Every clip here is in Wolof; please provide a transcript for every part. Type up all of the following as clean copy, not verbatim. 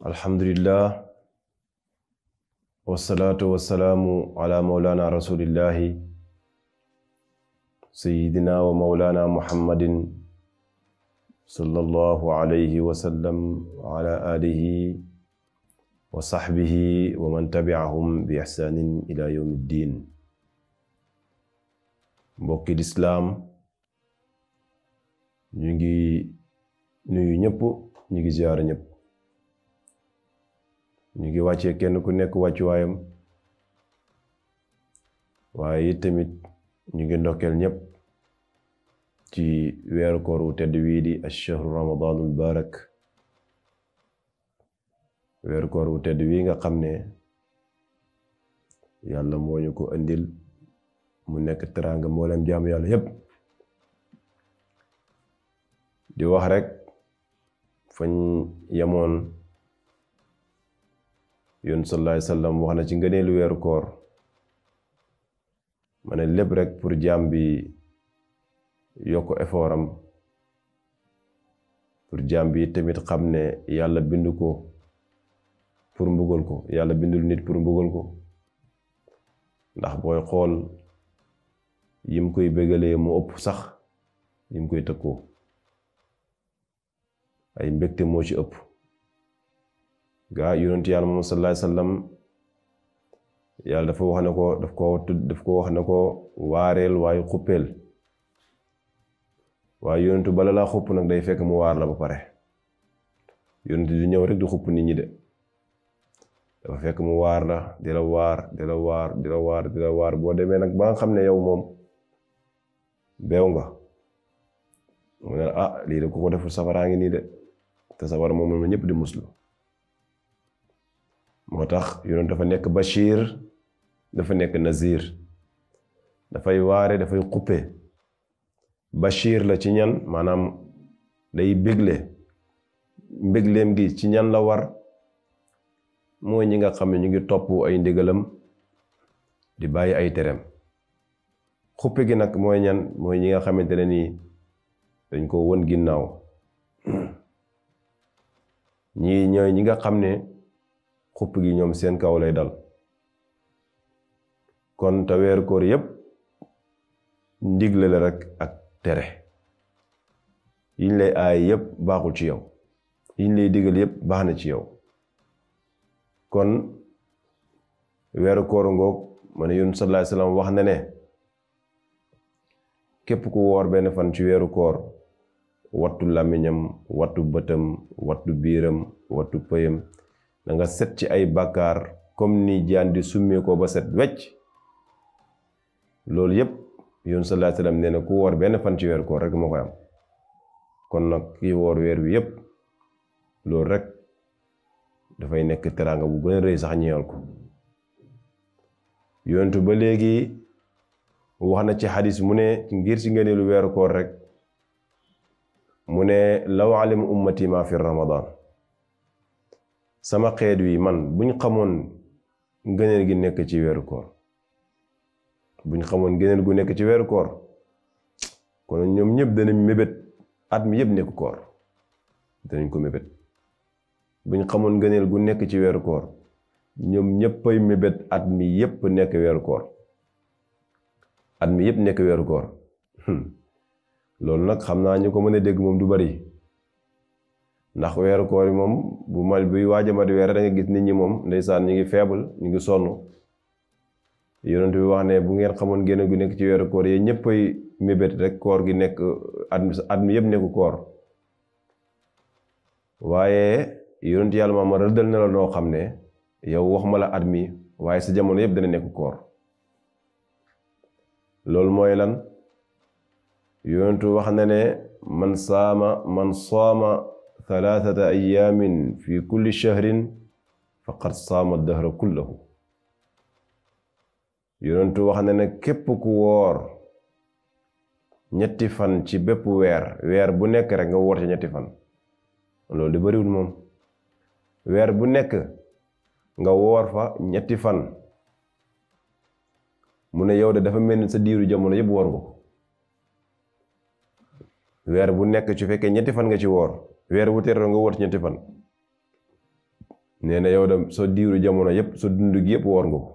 alhamdulillah wassalatu wassalamu ala maulana rasulillahi sayyidina wa maulana muhammadin sallallahu alayhi wa sallam wa ala alihi wa sahbihi wa man tabi'ahum bi ihsanin ila yawmiddin. Mbokki lislaam ñu ngi nuyu ñëpp, ñu ngi ziyaara ñëpp, ñu ngi wàccee kenn ku nekk wàccuwaayam, waaye tamit ñu ngi ndokkeel ñëpp ci weeru koor wu tedd wii di ash-shahru ramadaanul baarak, weeru koor wu tedd wii nga xam ne yàlla moo ñu ko andil mu nekk teraanga mboolem jaamu yàlla yépp. di wax rek fañ yamoon, yoon sallallahu alayhi wa sallam wax na ci ngëneelu weeru koor, ma ne lépp rek pour jaam bi yokk effortam, pour jaam bi tamit xam ne yàlla bindu ko pour mbugal ko, yàlla bindul nit pour mbugal ko, ndax booy xool yim koy bégalee mu ëpp sax yim koy tëkkoo, ay mbégte moo ci ëpp. gaa yonent yàlla moom sallallahu alayhi wasallam yàlla dafa wax ne ko daf ko wax ne ko waareel waaye xuppeel, waaye yonentu bala laa xupp nag day fekk mu waar la ba pare. yonent du ñëw rek di xupp nit ñi de, dafa fekk mu waar la, di la waar boo demee nag ba nga xam ne yow moom beew nga, mu ne lii de ku ko deful safaraa ngi nii de, te safara moom la ñëpp di muslu. moo tax yonent dafa nekk bashir, dafa nekk nazir, dafay waare, dafay xuppe. bashir la ci ñan, maanaam day bégle, mbégleem gi ci ñan la war, mooy ñi nga xam ne ñu ngi topp ay ndigalam di bàyyi ay tereem. xuppe gi nag mooy ñan, mooy ñi nga xamante ne nii dañ ko won ginnaaw. ñii ñooy ñi nga xam ne xupp gi ñoom seen kaw lay dal. kon te weeru koor yépp ndigle la rek ak tere. yiñ lay aay yépp baaxul ci yow, yiñ lay digal yépp baax na ci yow. kon weeru koor ngoog, ma ne yonent sallallahu alayhi wasallam wax na ne képp ku woor benn fan ci weeru koor, wattu làmmiñam, wattu bëtam, wattu biiram, wattu pëyam, da nga set ci ay bàkkaar comme ni jaan di summee ko ba set wecc. loolu yépp yoon sallallahu alayhi wasallam nee na ku woor benn fan ci weeru koor rek moo koy am. kon nag kii woor weer wi yépp loolu rek dafay nekk teraanga bu gën a rëy sax ñeewal ko. yonentu ba léegi wax na ci xadis mu ne ngir ci ngëneelu weeru koor rek, mu ne law alima ummati ma fi ramadan, sama xeet wi man buñ xamoon ngëneel gi nekk ci weeru koor, buñ xamoon ngëneel gu nekk ci weeru koor, kon ñoom ñëpp danañ mébét at mi yëpp nekk koor, danañ ko mébét. buñ xamoon ngëneel gu nekk ci weeru koor, ñoom ñëppay mébét at mi yëpp nekk weeru koor, at mi yëpp nekk weeru koor. loolu nag xam naa ñu ko mën a dégg moom du bari, ndax weeru koor yi moom buy waaj a mat weer da nga gis nit ñi moom ndeysaan ñu ngi faible, ñu ngi sonn. yonent bi wax ne bu ngeen xamoon ngëneel gu nekk ci weeru koor yi ñëppay mébét rek koor gi nekk at mi yëpp nekk koor. waaye yonent yàlla ma rëddal na la noo xam ne yow waxuma la at mi, waaye sa jamono yëpp dana nekk koor. loolu mooy lan? yonentu wax na ne man saama thalathata ayaamin fi kulli shahrin faqad saama dahra kullahu. yonentu wax na ne képp ku woor ñetti fan ci bépp weer bu nekk rek nga woor ci ñetti fan. loolu di bariwul moom. weer bu nekk nga woor fa ñetti fan, mu ne yow de dafa mel ni sa diiru jamono yëpp woor nga ko. weer bu nekk ci fekkee ñetti fan nga ci woor, weer wu teeroo nga woor ci ñetti fan, nee na yow dem soo diiru jamono yépp soo dund gi yépp woor nga ko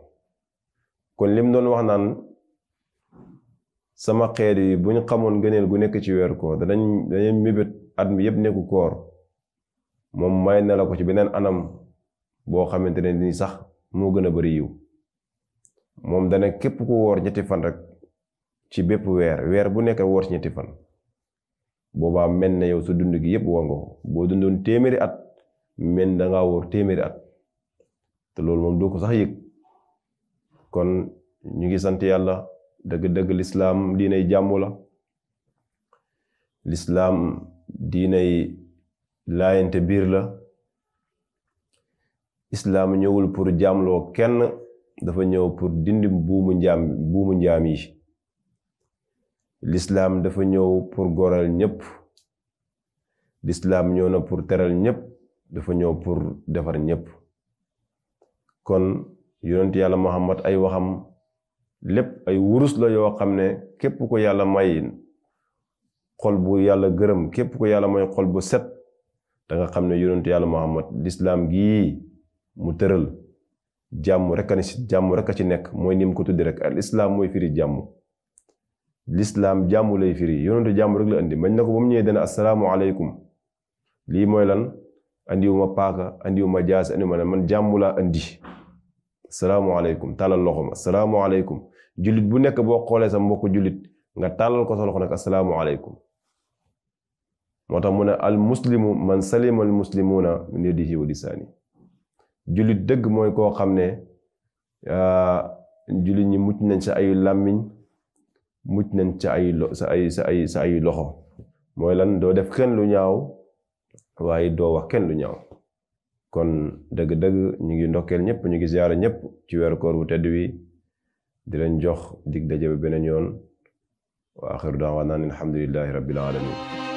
kon lim doon wax naan sama xeet yi bu ñu xamoon gëneel gu nekk ci weeru koor dañuy mébét at mi yépp nekku koor moom may na la ko ci beneen anam boo xamante ne ni sax moo gën a bari yiw moom dana képp ku woor ñetti fan rek ci bépp weer bu nekk woor ci ñetti fan boobaa mel na yow su dund gi yépp woor nga ko boo dundoon téeméeri at mel da ngaa woor téeméeri at te loolu moom doo ko sax yëg kon ñu ngi sant yàlla dëgg-dëgg lislaam diinay jàmm la lislaam diinay laayante biir la islaam ñëwul pour jaamloo kenn dafa ñëw pour dindi buumu njaam yi lislaam dafa ñëw pour goral ñépp lislaam ñëw na pour teral ñépp dafa ñëw pour defar ñépp kon yonent yàlla Muhammad ay waxam lépp ay wurus la yoo xam ne képp ko yàlla may xol bu yàlla gërëm képp ko yàlla may xol bu set da nga xam ne yonent yàlla Muhammad lislaam gii mu tëral jàmm rek a ci nekk mooy ni mu ko tuddi rek al islaam mooy firi jàmm lislaam jàmm lay firi yonentu jàmm rek la andi mañ na ko ba mu ñëwee dana assalaamu aleykum lii mooy lan andiwuma paaka andiwuma jaas andiwuma lan man jàmm laa andi assalaamu aleykum tàllal loxom assalaamu aleykum jullit bu nekk boo xoolee sa mbokk jullit nga tàllal ko sa loxo nag assalaamu aleykum moo tax mu ne al muslimu man salima al muslimuuna min yadihi wa lisaani jullit dëgg mooy koo xam ne jullit ñi mucc nañ sa ay làmmiñ mucc nañ sa ay loxo mooy lan doo def kenn lu ñaaw waaye doo wax kenn lu ñaaw kon dëgg-dëgg ñu ngi ndokkeel ñëpp ñu ngi ziyaara ñëpp ci weeru koor bu tedd wi di leen jox dig daje ba beneen yoon wa axiru da'waana alhamdulillahi rabbil alamin